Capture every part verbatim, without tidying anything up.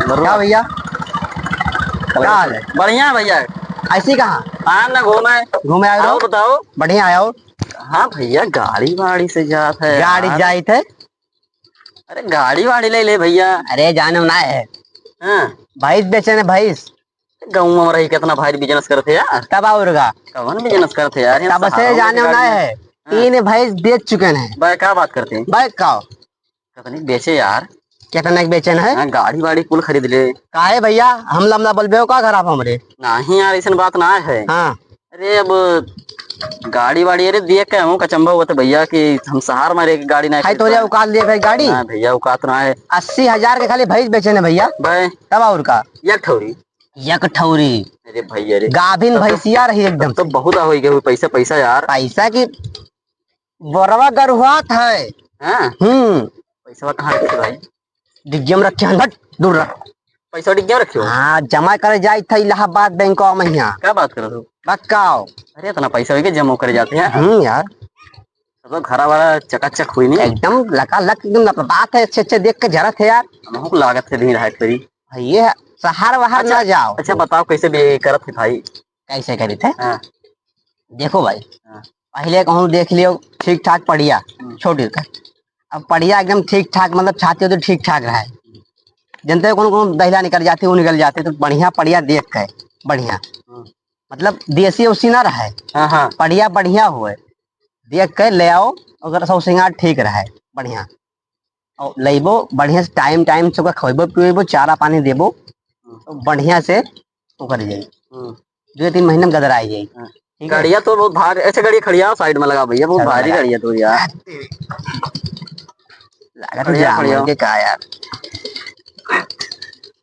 का भैया? का हाल है? बढ़िया है भैया। ऐसी कहाँ? हाँ ना, घूमे। घूमे आए हो? और बताओ। बढ़िया है। और? हाँ भैया, गाड़ी वाड़ी से जात है गाड़ी यार। जाइत है। अरे गाड़ी वाड़ी ले ले भैया। अरे जाने में ना है। हाँ। भैंस बेचे ने भैंस। गाँव में रही कितना भारी business करते यार। तब और का? कौन business करते यार? यहाँ तब से सहारा जाने में ना गाड़ी है। हाँ। तीन भैंस बेच चुके हैं। भाई का बात करते हैं? भाई का? कितने बेचे यार? कितने के बेचे न है? हाँ, गाड़ी वाड़ी कुल खरीद ले। काहे भैया, हम लमला बोलबे हो का खराब हमरे? नहीं यार, ऐसन बात ना है। हाँ। अरे अब गाड़ी वाड़ी, अरे देख के हूँ कचम्बा हुआ तो भैया कि हम शहर में रह के गाड़ी ना है खरीद तोरे पाए। औकात लिए भाई गाड़ी? ना भैया, औकात ना है। अस्सी हजार के खाली भैंस बेचे न भैया। भाई। तब और का? एक ठौरी। एक ठौरी। अरे भैया रे। गाभिन तब तो, भैंसिया रही एकदम तब तो से। बहुत हो गए पैसा, पैसा यार। पैसा की बोरवा गरुआत है। हाँ। हम्म। पैसवा कहाँ रखे भाई? डिग्गिया में रखे हैं, हट, दूर रख। पैसा डिग्गिया में रखे हो? हाँ, जमा करे जाइत है इलाहाबाद बैंक में यहाँ। क्या बात करत हो? बक्काओ। अरे इतना पैसा होइके जमा करे जाते हैं? हम्म यार। सब तो घरा वाला चकाचक हुई नहीं? एकदम लकालक, एकदम लपटात है, अच्छे अच्छे देख के जरत है यार। हमको लागत है नहीं रहा करी। ये शहर वहर अच्छा, ना जाओ। अच्छा बताओ कैसे भी करत है भाई? कैसे करी थे? हाँ। देखो भाई, हाँ। पहले कहूँ देख लियो ठीक ठाक पड़िया, हम्म। छोटी का। अब पड़िया एकदम ठीक ठाक, मतलब छाती तो ठीक ठाक रहे। जनते हो, कौन कौन दहिला निकल जाते, वो निकल जाते, तो बढ़िया पड़िया देख के, बढ़िया। हम्म। मतलब देसी ओसी ना रहे। हाँ, हाँ। पड़िया बढ़िया हुए, देख के ले आओ, अगर सब सिंगार ठीक रहे, बढ़िया। और लेबो बढ़िया से, टाइम टाइम से ओकरा खवेबो पिएबो, चारा पानी देबो, हम्म। तो बढ़िया से ओकर जाई। हम्म। दो तीन महीना में गदराई जाई। हाँ। ठीक है? गाड़िया तो बहुत भारी, ऐसे गाड़ी खड़िया साइड में लगा भैया, बहुत चलो भारी लगा। गाड़िया तो यार। लागत बढ़िया, जाम बढ़िया। होइगे का यार।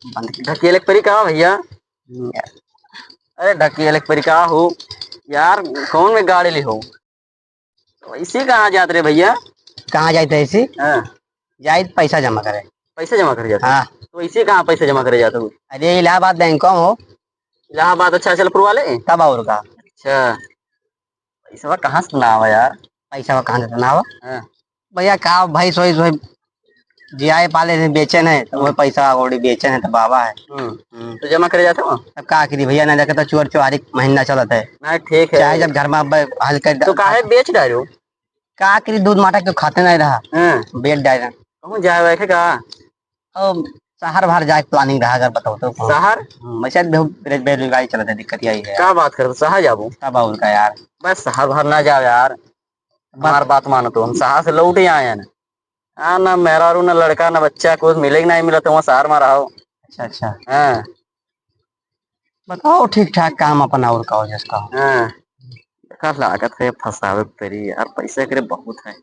बंद की। ढकेले के परी का भैया? हम्म, यार। अरे ढकेले के परी का हो यार, कौन में गाड़ी ले हो? तो ऐसे कहाँ जात रहे भैया? कहाँ जाइत है ऐसे? हाँ। जाइत पैसा जमा करे। पैसा जमा करे जाते? हाँ। तो ऐसे कहाँ पैसा जमा करे जाते हो? अरे इलाहाबाद बैंक में हो। इलाहाबाद, अच्छा, अचलपुर वाले? तब और का? अच्छा। पैसा कहाँ से ना आवा यार? पैसा कहाँ से ना आवा? हाँ। भैया का भैंस वैस वही जियाए पाले से बेचे नहीं, तो वो पैसा ओड़ी बेचे नहीं तो बाबा है। हम्म, हम्म। तो जमा करे जाते हो? तब का करी भैया, ना देखे तो चोर चोहारी महीना चलत है। नहीं, ठीक है। चाहे जब घर में अब हल्का तो काहे बेच डालो? का करी, दूध माटा क्यों खाते नहीं रहा? हाँ। बेच डाले। कहूँ जाए बैठे का? अब शहर बाहर जाए planning रहा, अगर बताओ तो। शहर? हम्म, वैसे भी बहुत बेरोजगारी चलत है, दिक्कत यही है। क्या बात करते, शहर जाबो? तब और का यार। बस शहर बाहर ना जाओ यार। बस। हमार बात मानो तो, हम शहर से लौट ही आए हैं ना। हाँ, ना मेहरारू, ना लड़का, ना बच्चा, कुछ मिले कि नहीं मिला, तो वहाँ शहर में रहो। अच्छा, अच्छा। हाँ। बताओ, ठीक ठाक काम अपन और का हो, जस का हो। हाँ। देखा, लागत है फंसावे के परी यार, पैसे करे बहुत है।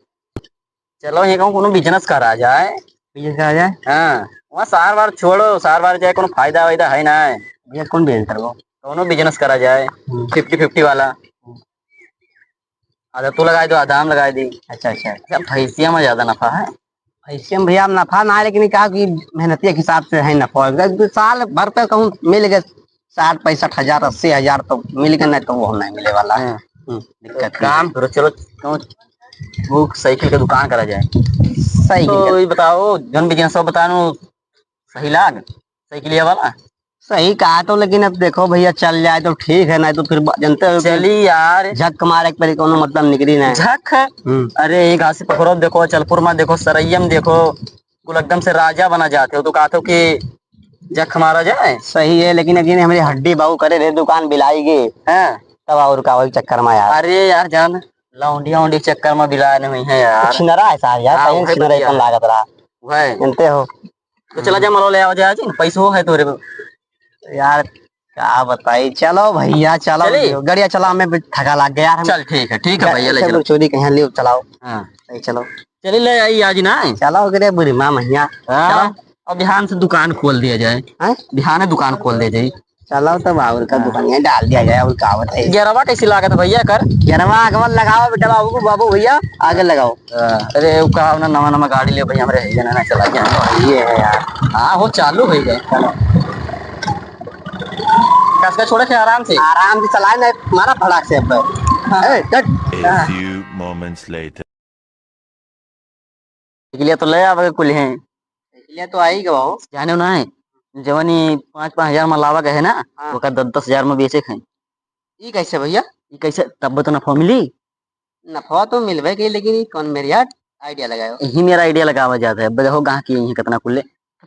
चलो, ये कहूँ कोनो business करा जाए। Business करा जाए? हाँ, वहाँ शहर बार छोड़ो, शहर बार जाए कोनो फायदा वायदा है ना। भैया, कौन business करबो? कोनो business करा जाए, हम्म। Fifty fifty वाला। हम्म। आधा तू लगाए दो, आधा हम लगाए दी। अच्छा, अच्छा। अच्छा, भैंसिया में ज्यादा नफा है। भैंसिया में भैया नफा ना है, लेकिन ये कहा कि मेहनतिया के हिसाब से है नफा। अगर साल भर पे कहूँ मिल गए साठ पैंसठ हजार, अस्सी हजार तो मिल गए, नहीं तो वो नहीं मिले वाला है। हाँ। हम्म, दिक्कत नहीं काम है। करो, चलो, तुम वो साइकिल के दुकान करा जाए। साइकिल तो का? ये बताओ, जौन business सब बतानो सही लाग, साइकिलिया वाला? सही कहा तो, लेकिन अब देखो भैया, चल जाए तो ठीक है, नहीं तो फिर ब-, जनते हो कि चली यार। झक मारे के परी, कोनो मतलब निकली नहीं। झक? हम्म। अरे, ये घासी पोखरो देखो, चलपुर में देखो, सरैया में देखो, कुल एकदम से राजा बना जाते हो, तो कहते हो कि झक मारा जाए। सही है, लेकिन अगर हमारी हड्डी बाहु करे रे दुकान बिलाई गई, हाँ। तब और का वही चक्कर में यार। अरे यार जान, लौंडिया उंडी चक्कर में बिलाए नहीं हुई है यार। छिनरा है सार यार, हाँ, सही में वही छिनरा बतिया एकदम है। लागत रहा। वही। जानते हो। तो चला जा, मलो ले आवा जाए, आज पैसो है तोरे पे। यार, का बताई, चलो भैया, चलो। चली? गड़िया चला, हमें भी थका लाग गया यार, हम चल, ठीक है, ठीक है भैया, ले चलो। चोरी कहीं ले चलाओ। हाँ। ले चलो। चली ले आई आज ना। चलो, ओकरे बुढ़ी माँ मैया। हाँ, चलो। अब बिहान से दुकान खोल दिया जाए। हाँ? बिहान दुकान खोल दिया जाए। चलो, तब और का हाँ। दुकानिया डाल दिया जाए, और का बताई। गेरवा कैसी लागत भैया कर? गेरवा अगवा लगाओ बेटा, बाबू, बाबू भैया, आगे लगाओ। अरे, वो कहा ना, नवा नवा गाड़ी ले भैया, हमरे है ना, ना चला गया। ये है यार। हाँ, वो चालू हो गए। चलो। कसका छोड़े थे आराम से। आराम से चलाए ना, मारा भड़ाक से अब। हाँ। ए, चल। A few moments later. के लिए तो ले आवे कुल हैं। साइकिलिया तो आई गवा हो। जाने ना है, जवन ई पाँच पाँच हजार में लावा गए ना, हाँ। ओका दस दस हजार में बेचे खाई। ई कैसे भैया? ई कैसे? तब तो नफा मिली। नफा तो मिलबे के, लेकिन ई कौन मेरे यार idea लगायो? यही मेरा idea लगावा जाता है। अब देखो गाहक यही कितना कुल्ले।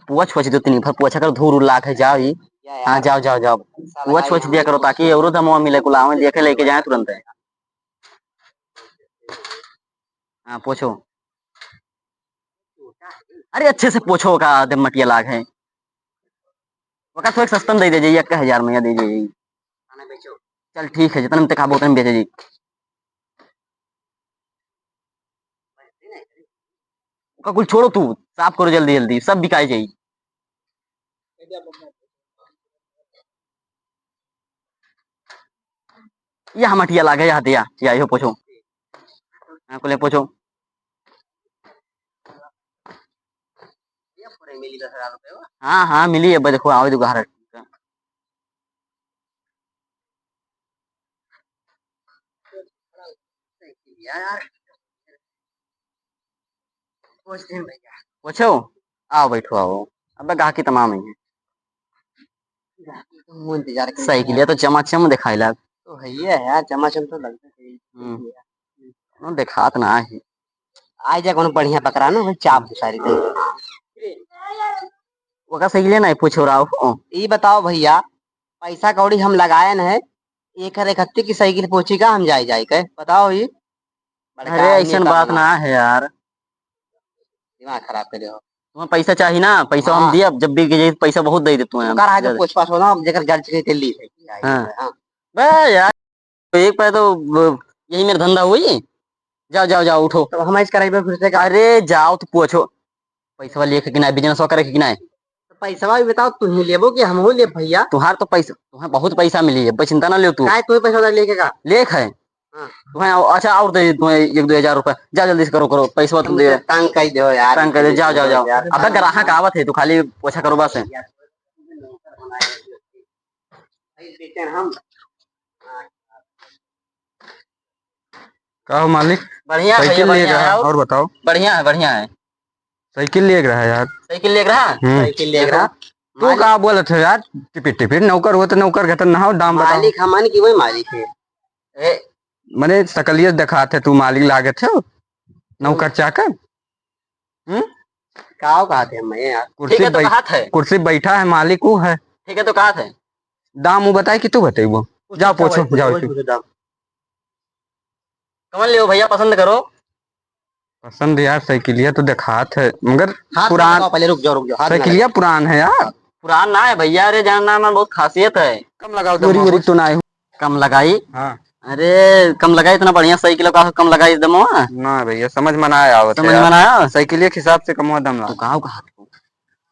पोछ वोछ दो तीन भर पोछा कर, धूर उर लाग है, जाओ ई। या यार। हाँ, जाओ, जाओ, जाओ। पोछ वोछ दिया करो ताकि औरो दमवा मिले, कुल आवे देखे लेके जाए तुरंत है। हाँ, पोछो। अरे अच्छे से पोछो का, दे मटिया लाग है। ओका थोड़ा सस्ता में दे दे जाइए, एक हजार में दे दे जाइए। चल ठीक है, जितना में ते खाबो उतना में बेचे जाइए। ओका कुल छोड़ो तू, साफ करो जल्दी जल्दी, सब बिकाई जाई। या मटिया लागे, या दिया, या यो पोछो। हाँ, कुले पोछो। हाँ, हाँ, मिली है, देखो, आवे दुकान। पूछो, आओ बैठो, आओ। अब गाहकी तमाम है। मुँह इंतजार करे। साइकिलिया तो चमाचम दिखाई लाग। तो है ये है यार, चमाचम तो लगता है। हम्म। कोनो देखात ना है। आ जा कोनो बढ़िया पकड़ा ना, वही चाप दे सारी। ओका साइकिलिया नहीं पूछो राव। ई बताओ भैया, पैसा कौड़ी हम लगाए न है, एक हर एक हत्ती की साइकिल पूछी का हम जाए जाए के? बताओ ई। बड़का अरे, आदमी ऐसन का बात ना है यार। दिमाग खराब कर दे हो। तुम्हें पैसा चाहिए ना, पैसा हम हाँ। दिए, अब जब भी कहिए, पैसा बहुत दे देते हैं हम। ओकर आगे पूछ पास हो ना, जेकर जल चली तेली है। हाँ। हाँ। बे यार, तो एक पे तो, ब-, यही मेरा धंधा हुई। जाओ, जाओ, जाओ, उठो। तो हम ऐसे कराइबे फिर से का? अरे, जाओ तो पूछो। पैसवा लेके कि ना, business करे कि ना? तो पैसवा भी बताओ, तू ही लेबो कि हम हो लेब भैया? तुहार तो पैसा, तुहार बहुत पैसा मिली है, बस चिंता ना ले तू। काय तू ही पैसा उधार लेके का? लेख है। हाँ। तुम्हें, अच्छा, और दे, तुम्हें एक दो हजार रुपया। जा, जल्दी से करो, करो, पैसा तुम तुम दे। तो तंग कर दो यार, तंग कर दो, जाओ, जाओ, जाओ। यार, अब हाँ। ग्राहक आवत है, तू खाली पोछा करो बस। का हो मालिक? बढ़िया है साइकिल भैया, लिए बढ़िया रहा, है। और बताओ। बढ़िया है, बढ़िया है। साइकिल लिए रहा यार। साइकिल लिए रहा? हम्म। साइकिल लिए रहा। तू का बोलत है यार? टिपिट टिपिट नौकर हो तो नौकर घटन ना हो, दाम बताओ। मालिक हमन की वही मालिक है। ए। मने सकलियत दिखात है तू मालिक लागत है, नौकर चाकर। हम्म? का कहा थे हम यार? कुर्सी ठीक है तो बैठ-, कहा थे। कुर्सी बैठा है मालिक वो है। ठीक है तो कहा थे। दाम वो बताए कि तू बतेबो? कुछ जाओ अच्छा पूछो, भाई, कुछ जाओ भाई, तू। कुछ दाम। कमन लियो भैया, पसंद करो। पसंद यार, साइकिलिया तो देखात है, मगर हाथ पुरान। लगाओ, पहले रुक जाओ, रुक जाओ, हाथ ना साइकिलिया लगाओ। पुरान है यार। पुरान ना है भैया, अरे जान ना, ना, बहुत खासियत है। कम लगाओ, चोरी दमवा वोरी हो। तो ना है। कम लगाई? हाँ। अरे, कम लगाई, इतना बढ़िया साइकिल का कम लगाई दमवा? ना भैया, समझ में ना आया आवत समझ है में यार। ना आया? साइकिलिया के हिसाब से कमवा दम ला। तो कहा, कहा?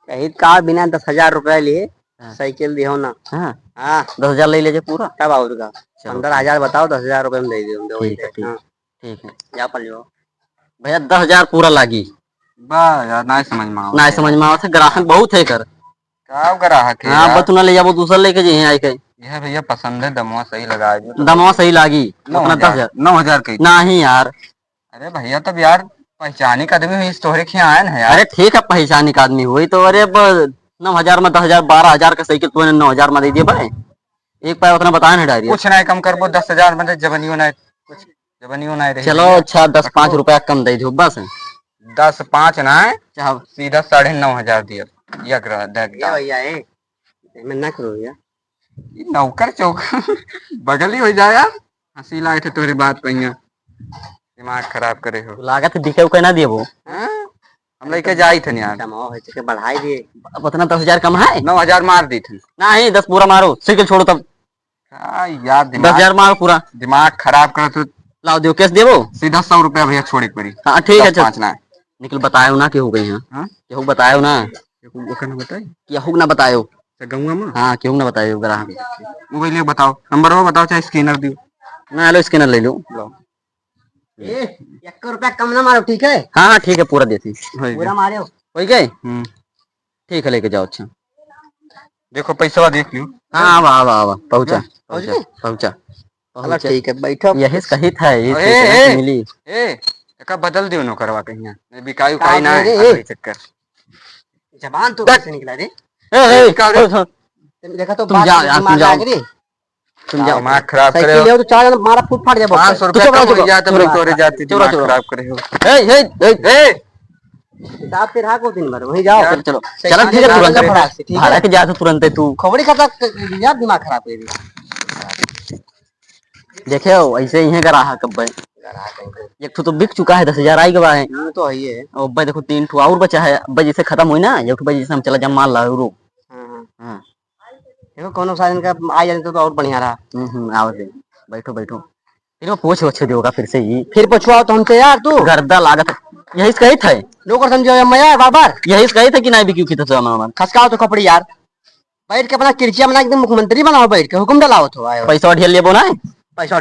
कही का बिना दस हजार रुपया लिए हाँ। साइकिल दिहो ना। हाँ। हाँ। दस हजार ले लीजिए पूरा। तब और का? चलो, पंद्रह हजार बताओ, दस हजार रुपये में दे दे, दे ठीक है, ठीक। हाँ। ठीक है। जा पलियो। भैया, दस हजार पूरा लागी। बा यार, ना समझ में आवत ना है। समझ में आवत है, ग्राहक बहुत है कर। का ग्राहक है हाँ, यार? बस तू ना ले जाबो, दूसरा लेके जइहे आई के। यह भैया पसंद है, दमवा सही लगा दियो तो दमवा सही लागी, नौ हजार, उतना दस हजार। नौ हजार कही। नहीं यार। अरे भैया, तब यार, पहचानी का आदमी हुई, तोहरे के यहाँ आया ना यार। अरे ठीक है, पहचानी का आदमी हुई तो, अरे अब नौ हजार में दस हजार, बारह हजार का साइकिल तूने नौ हजार में दे दिया भाई। एक पाए उतना बताया ना डायरी। कुछ नहीं कम करबो, दस हजार में तो जबनियो नहीं, कुछ जबनियो नहीं रही चलो भैया। अच्छा, दस पाँच रुपया कम दे दो बस। दस पाँच ना है, चाहे सीधा साढ़े नौ हजार दिया। या करा, देख ये भैया, ए, मैं ना करो भैया। ये नौकर चौकर बगल ही हो जाए यार। हंसी लागे थे तोहरी बात पे यहाँ। दिमाग खराब करे हो। लागत है बिके उके ना देबो। हाँ? हम लेके जाई थे यार। कमाओ है, चुके बढ़ाई दिए। अब उतना दस हजार कम है? नौ हजार मार दी थे। नहीं, दस पूरा मारो, साइकिल छोड़ो तब। हाँ यार, दस हजार मारो पूरा। दिमाग खराब कर तू। लाओ, दियो, cash देबो? सीधा सौ रुपया भैया छोड़े के पड़ी। हाँ, ठीक है, दस चल। पाँच ना। निकल बतायो ना केहू के यहाँ। हाँ? केहू बतायो ना। केहू ओकर ना बताई? केहू ना बतायो। अच्छा, गौवा में? हाँ, केहू ना बतायो ग्राहक। मोबाइल बताओ, नंबर वो बताओ, चाहे scanner दियो। ना, लो, scanner ले लो। लो। ए, एक रुपया कम ना मारो, ठीक है? हाँ, हाँ, ठीक है, पूरा देती। होई पूरा गया। मारो। होई गए? हम्म। ठीक है, लेके जाओ, अच्छा। देखो, पैसवा देख लियो। हाँ, आवा, आवा, आवा, पहुँचा, हाँ, पहुँचा, पहुँचा। पहुँचा, चला, पहुँचा। ठीक है, बैठो। यही सही था, ये ए, ठीक है, ए, मिली। ए, एका बदल दियो नौकरवा कहीं, नहीं बिकाई उकाई ना है, रे, ए। चक्कर। जबान तो देख। कैसे निकला रे? ए, ए, का रे? ए, ए, देखा तो तुम बात जाओ यार, तुम दिमाग जाओ। लाग रही। तुम जाओ। दिमाग खराब करे साइकिल हो। ले आओ तो चार जन मारा फूट फाट जाए। पाँच सौ रुपया चुप रहो, कम हो चुप रहो, जाते चुप रहो, तोरे जाते चुप रहो, दिमाग चुप रहो। खराब करे हो। ए, ए, ए, ए। हिसाब से रहा को दिन भर, वहीं जाओ। यार, चलो, चलो। साइकिल चलो, ठीक है, ले आओ, तुरंत। फटाक से, ठीक है? भाड़ा के जा तो तुरंत है तू। खबड़ी खाता क-, यार दिमाग खराब कर दी। देखे हो, ऐसे ही है ग्राहक अब्बे। ग्राहक है। एक ठो तो बिक चुका है, दस हजार आई गवा है। हाँ, तो है ही है। और अब्बे देखो, तीन ठो और बचा है। अब्बे जैसे खत्म हुई ना, एक ठो बजे जैसे हम चला जा माल ला रो। हाँ, हाँ। हाँ। देखो, कौनो साधन का आ जाते तो और बढ़िया रहा। हम्म, हम्म, आओ दे। बैठो, बैठो। फिर वो पोछ ओछ देगा फिर से ही। फिर पोछवाओ तो हमसे यार तू। गर्दा लागत है। यही से कही थे। नौकर समझो या मैं यार बार बार। यही से कही थे कि नहीं बिकी की तो सामान वामान। खसकाओ तो खपड़ी यार। बैठ के अपना किरचिया बना, एकदम मुख्यमंत्री बनाओ, बैठ के हुकुम डलाओ तो आयो। पैसा ढेर लेबो ना। पैसा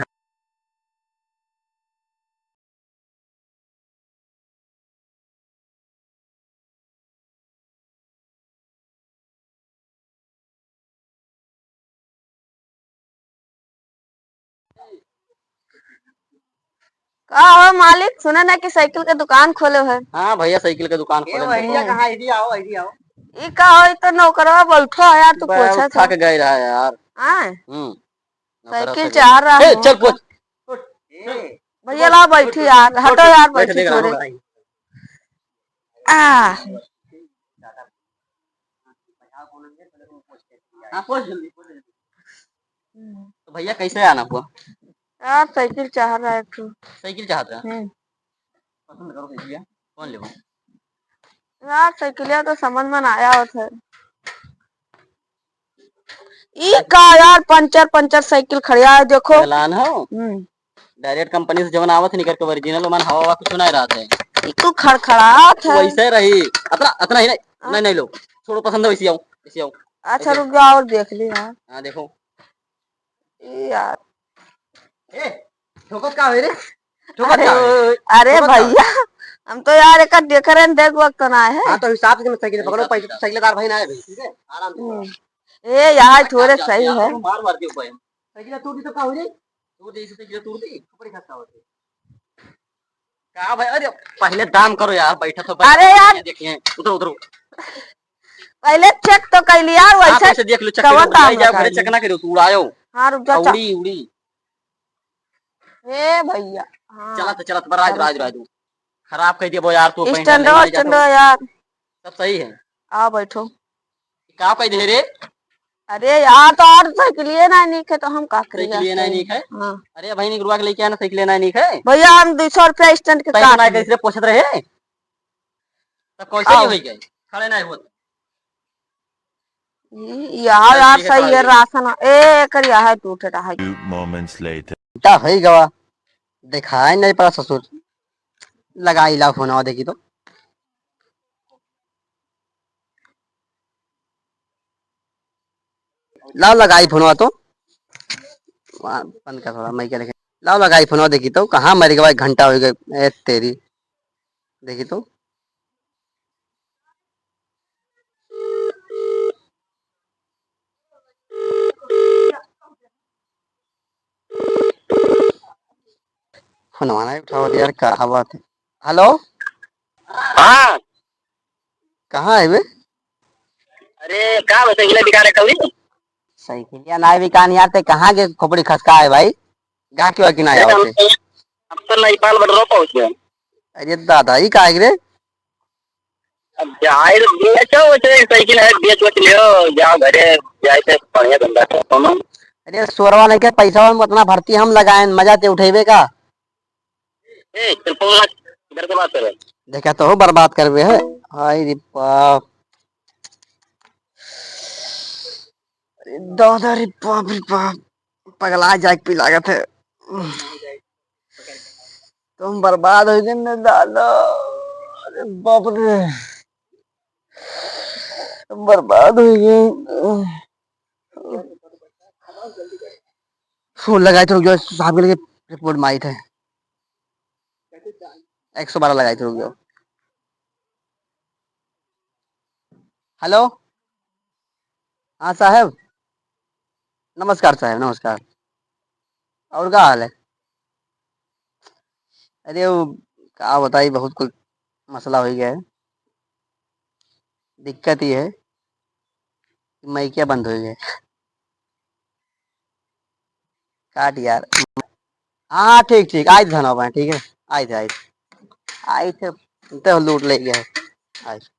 का हो मालिक, सुने ना कि साइकिल के दुकान खोले है? हाँ भैया, साइकिल के दुकान ए खोले हैं। भैया, कहाँ, इधर आओ, इधर आओ। ई का हो, ई तो नौकरवा बैठो है यार, तू बे, पूछत थक है। गए रहा यार। हाँ? हम्म। नौकरवा साइकिल थक गए। चाह रहा ए, हूँ। चल पूछ। उठ। ए। भैया ला बैठी यार, हटो यार, बैठ बैठी देख रहा थोड़े। हूँ। आ। हाँ, पूछ जल्दी, पूछ जल्दी। हम्म। तो भैया, कैसे आना हुआ? यार, साइकिल चाह रहा है एक ठो। साइकिल चाहता है? हम्म। पसंद करो साइकिलिया, कौन लेबो? यार, साइकिलिया तो समझ में ना आया होत है। ई का यार, पंचर, पंचर साइकिल खड़िया है, देखो। चलान हो? हम्म। Direct company से जवन आवत है, निकर के original, ओमन हवा, हवा कुछ नहीं रहत है। ई तू खड़खड़ात है। वैसे रही। अतना, अतना ही नहीं। हाँ। नहीं, नहीं लो। छोड़ो, पसंद है, वैसे आओ, वैसे आओ। अच्छा, वैसे। रुक जाओ और देख ली, हाँ। हाँ, देखो। ई यार। ए, ठोकत का होई रे? ठोकत अरे, का होई? अरे ठोकत का होई? भैया, हम तो यार एक देख रहे हैं, देख वक्त ना है। हाँ, तो हिसाब से मैं साइकिल पकड़ो, पैसे तो साइकिलदार भाई ना है भाई, ठीक है? आराम से। हम्म। ए, यार, थोड़े सही है। मार मार दियो भाई। साइकिल तोड़ दी तो का हो जाई? तोड़ दी, साइकिल तोड़ दी, कपड़े खस्ता होते। का भाई, अरे पहले दाम करो यार, बैठा तो बैठा, अरे यार। देखिए, उतरो, उतरो। पहले check तो कर लिया यार, आप वैसे ऐसे देख लो, check कवन करो, दाम उड़ाई जाओ, रखा घरे है? Check ना करो, तू उड़ायो। हाँ, रुक जा, आ, चा- उड़ी, उड़ी। ए भैया, हाँ। चला तो, चला तो, राज, राज, राज। खराब कर दिया वो यार, तू पहले स्टैंडो, नहीं जा स्टैंडो तो। यार। सब सही है। आ बैठो। का कह दे रे? अरे यार, तो और साइकिलिए ना नीक है, तो हम का करी साइकिलिए ना यार? नीक है? हाँ। अरे भाई, निकलवा के लेके आना, साइकिलिए ना नीक है। भैया, हम दो सौ रुपया स्टैंड के पैसा काट ना लिए। कैसे पोछत रहे? तब कैसे आओ। नहीं होई गए? खड़े नहीं होत। ई, यहाँ हाँ, यार ठीक है, सही खड़ा है, हो गया। राशन। ए, एकर यहाँ टूट रहा है। Few moments later. का होई गवा? दिखाई नहीं पड़ा ससुर। लगाई ला फोनवा देखी तो। लाओ लगाई फोनवा तो। वाह, बंद कर थोड़ा, मैं क्या देखे। लाओ लगाई फोनवा देखी तो, कहाँ मर गवा, एक घंटा हो गए। ए तेरी। देखी तो। फोनवा नहीं उठावत यार, का बात है? हेलो? हाँ। कहाँ है बे? अरे, का बे, साइकिल बिका रहे कभी? साइकिलिया ना बिकान यार, ते कहाँ के खोपड़ी खसका है भाई? गाहकी वाकी ना अरे, हम आवत है। तो, हम तो नेपाल बॉर्डर पहुँच गए। अरे दादा, ई का है रे? अब जाए तो बेचो, बेचो, एक साइकिल है, बेच, बेच लियो, जाओ घरे, जाए से बढ़िया धंधा करो, कौनो। अरे, सोरवा नहीं के पैसा में उतना भर्ती हम लगाएन, मजा ते उठेबे का? ए, चल, फोन रख, इधर से बात करें। देखा तो हो, बर्बाद करबे है। हाय रे बाप। अरे दादा रे बाप रे बाप। पगला जाए की लागत है। तुम बर्बाद हो गए ना दादा। अरे बाप रे। बर्बाद हो गए। फोन लगाए तो रुक जाओ, साहब के लिए रिपोर्ट माई थे। एक सौ बारह लगाए तो रुक जाओ। हेलो, हाँ साहब, नमस्कार साहब, नमस्कार। और का हाल है? अरे वो का बताई, बहुत कुछ मसला हो गया है। दिक्कत ये है कि माइकिया बंद होइ गए। काट यार। हाँ, ठीक, ठीक, आइत धनवा बा, ठीक है, आइत, आइत, आइत है, तो लूट ले गए, आइत।